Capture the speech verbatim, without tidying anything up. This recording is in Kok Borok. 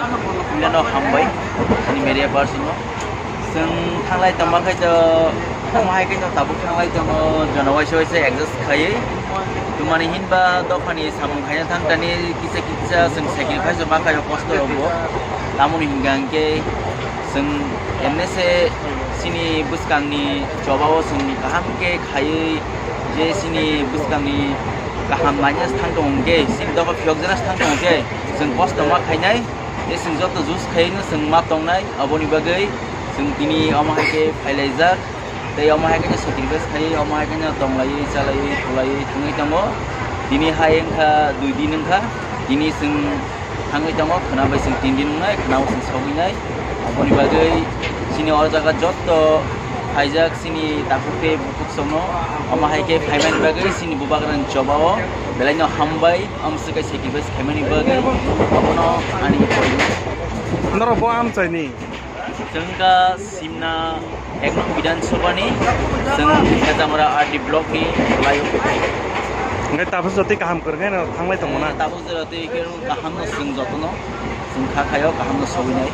Puilano hambai, ani media person no. Chwng thanglai tongma khai to, tamo hai khai to tabuk thanglai tongo, jona waisa waisa adjust khaiwi. Tumani hinba dophani samung khaina thang tani kisa kisa chwng sacrifice ma khaio kosto rombo. Tamoni hinga hwnkhe chwng emne se chini bwskangni chobao chwng kaham khe khaiwi je chini bwskangni kaham naina thang tongo hwnkhe, chini dopha phiyokjana thang tongo hwnkhe chwng kosto ma khainai. Tei chwng joto juice khaino chwng ma tongnai, aboni bagwi chwng tini omo hai khe phailaijak. Tei omo hai khe sacrifice khai, omo hai khe tonglaiwi, chalaiwi, thulaiwi thangwi tongo. Tini hai wngkha dui din wngkha. Tini chwng thangwi tongo, khwna bai chwng tin din wngnai, khwna o chwng sogwi nai. Aboni bagwi chini o jaga joto phaijak chini takhuk tei bukhuk songno. Omo hai khe phaimani bagwi chini bubagrani chobao belaino hambai. Amswk khe sacrifice khaimani bagwi abono ani poribo. Norok bo amchaini? Chwng kha Simna ek nong Bidhan Sabha ni, chwng Khezamura R D block ni laio. Hwnkhe tabuk jotoi kaham kwrwngkhe no thanglai tongo na? Tabuk jotoi khe kaham no chwng jotono chwng kha khaio, kaham no sogwi nai.